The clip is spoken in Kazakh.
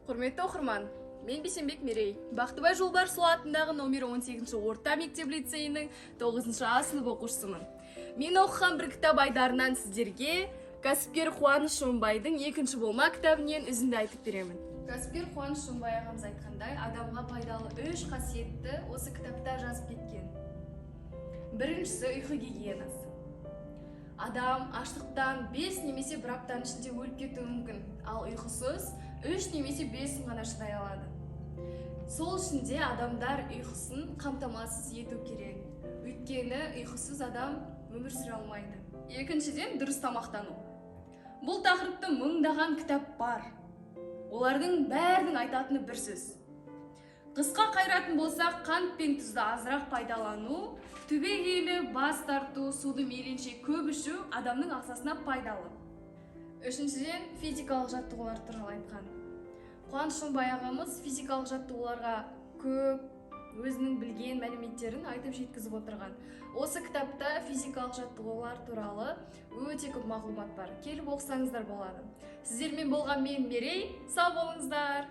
Құрметті оқырман, мен Бейсенбек Мерей, Бақтыбай Жолбарысұлы атындағы номер 18 орта мектеп лицейінің 9 А сынып оқушысымын. Мен оқыған бір кітап айдарынан сіздерге кәсіпкер Қуаныш Шонбайдың «Екінші болма» кітабінен үзінді айтып беремін. Кәсіпкер Қуаныш Шонбай ағамыз айтқандай, адамға пайдалы үш қасиетті осы кітапта жазып кеткен. Біріншісі – ұйқы гигиенасы. Адам аштықтан 5 немесе бір аптаның ішінде өліп кетуі мүмкін, ал ұйқысыз 3 немесе 5 күн ғана шыдай алады. Сол үшін де адамдар ұйқысын қамтамасыз ету керек, өйткені ұйқысыз адам өмір сүре алмайды. Екіншіден, дұрыс тамақтану. Бұл тақырыпта мыңдаған кітап бар, олардың бәрінің айтатыны бір сөз. Қысқа қайыратын болсақ, қант пен тұзды азырақ пайдалану, түбегейлі бас тарту, суды мейлінше көп ішу адамның ағзасына пайдалы. Үшіншіден, физикалық жаттығулар туралы айтқан. Қуаныш Шонбай ағамыз физикалық жаттығуларға көп өзінің білген мәліметтерін айтып жеткізіп отырған. Осы кітапта физикалық жаттығулар туралы өте көп мағлұмат бар, келіп оқысаңыздар болады. Сіздермен болған мен, Мерей. Сау болыңыздар!